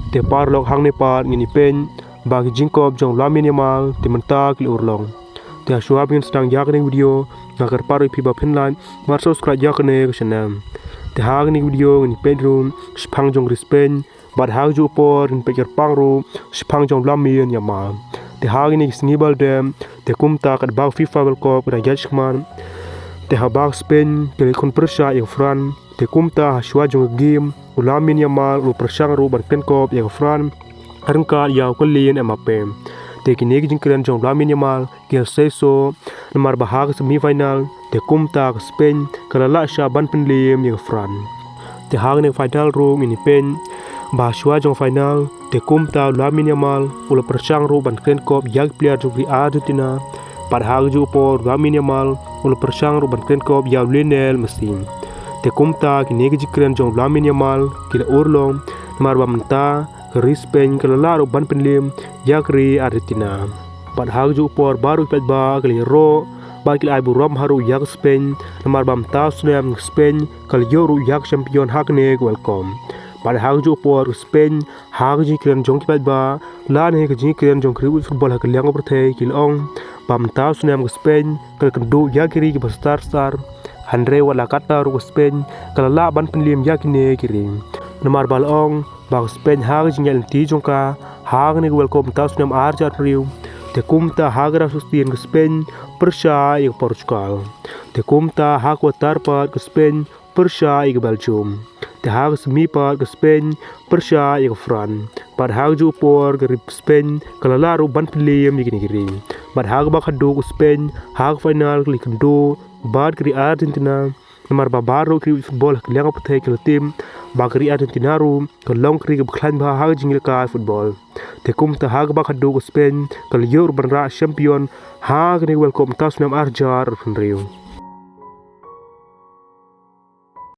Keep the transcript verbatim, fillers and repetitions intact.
Te paralok, hangne pat ngin ïa peit ba ki jingkop jong u Lamine Yamal te mynta ki la urlong. Te hashwa ba ngin sdang ïa kane ka video, nga kyrpad ruh ïa phi ba phin like bad subscribe ïa kane ka channel. Te ha kane ka video ngin ïa peit ruh shaphang jong ka ri Spain, bad ha kajuh ka por ngin peit kyrpang ruh shaphang jong u Lamine Yamal. Te ha kine ki sngi ba la dep, te kumta katba ka FIFA World Cup ka dang ïaid shakhmat, te haba ka Spain ki la khun pyrshah ïa ka France, te kumta hashwa jong ka game u Lamine Yamal u la pyrshang ruh ban kren kop ïa ka France ryngkat ïa u Kylian Mbappe. Te kine ki jingkren jong u Lamine Yamal ki la seisoh, namar ba ha ka semi final te kumta ka Spain ka la lah shah ban pynliem ïa ka France. Te ha kane ka final ruh ngin ïa peit ba hashwa jong ka final te kumta u Lamine Yamal u la pyrshang ruh ban kren kop ïa ki player jong ka ri Argentina. Bad ha kajuh ka por u Lamine Yamal u la pyrshang ruh ban kren kop ïa u Lionel Messi. Te kumta kine ki jingkren jong u Lamine Yamal ki la urlong, namar ba mynta ka ri Spain ka la lah ruh ban pynliem ïa ka ri Argentina. Bad ha kajuh ka por baroh ki paidbah ki la ïaroh bad ki la ai burom ha ruh ïa ka Spain, namar ba mynta u snem ka Spain ka la ïoh ruh ïa ka champion ha kane ka World Cup. Bad ha kajuh ka por ka Spain, ha ka jingkren jong ki paidbah lane ka jingkren jong ki riewspah football ha ka liang ka pyrthei, ki la ong ba mynta u snem ka Spain ka la kynduh ïa ki ri kiba star star. Hynrei wat la katta ruh ka Spain ka la lah ban pynliem ïa kine ki ri, namar ba la ong ba ka Spain ha ka jingïaid lynti jong ka ha kane ka World Cup mynta u snem ar hajar arphew hynriew, te kumta ha ka round sixteen ka Spain pyrshah ïa ka Portugal. Te kumta ha ka quarter pat ka Spain pyrshah ïa ka Belgium. Te ha ka semi pat ka Spain pyrshah ïa ka France. Bad ha kajuh ka por ka ri Spain ka la lah ruh ban pynliem ïa kine ki ri. Bad ha kaba khatduh ka Spain ha ka final ka la ïakynduh bad ka ri Argentina, namar ba baroh ki riewspah football ha ka liang ka pyrthei ki la tip ba ka ri Argentina ruh ka long ka ri kaba khlaiñ bha ha ka jingïalehkai football. Te kumta ha kaba khatduh ka Spain ka la ïoh ruh ban rah champion ha kane ka World Cup mynta u snem ar hajar arphew hynriew.